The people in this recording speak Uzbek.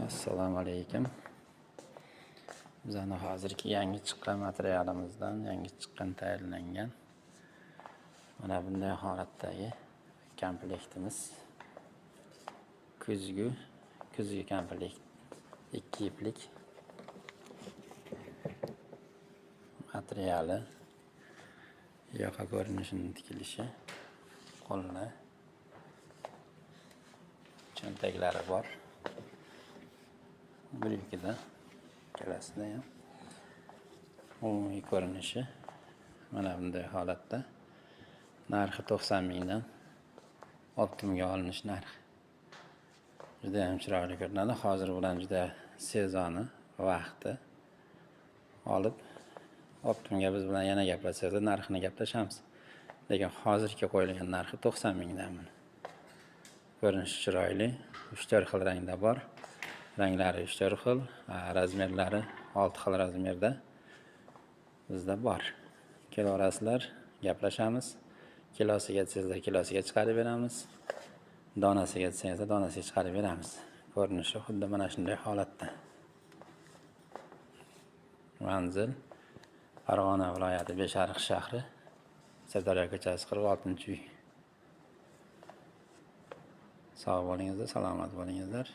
Assalomu alaykum. Bizani hozirgi yangi chiqqan materialimizdan, yangi chiqqan tayyorlangan mana bunday holatdagi komplektimiz. Kuzgi komplekt, 2 iplik materiali, yoqa ko'rinishining tikilishi, qo'lni cho'ntaklari bor. Bir ikkida ikkalasida ham umumiy ko'rinishi mana bunday holatda. Narxi 90 mingdan, оптом ga olinish narxi. Juda ham chiroyli ko'rinadi. Hozir bilan juda sezoni, vaqti olib, оптом ga biz bilan yana gaplashsak, narxini gaplashamiz. Lekin hozirgi qo'yilgan narxi 90 mingdan buni. Ko'rinishi chiroyli, 3-4 xil rangda bor. Ranglari 3-4 xil, размер lari 6 xil размер da bizda bor. Kelaverasizlar, gaplashamiz. Kilosiga desangizlar, kilosiga chiqarib beramiz. Donasiga desangizlar, donasiga chiqarib beramiz. Ko'rinishi xuddi mana shunday holatda. Manzil: Farg'ona viloyati, Beshariq shahri, Sirdaryo ko'chasi, 46-uy. Sog' bo'lingizlar, salomat bo'lingizlar.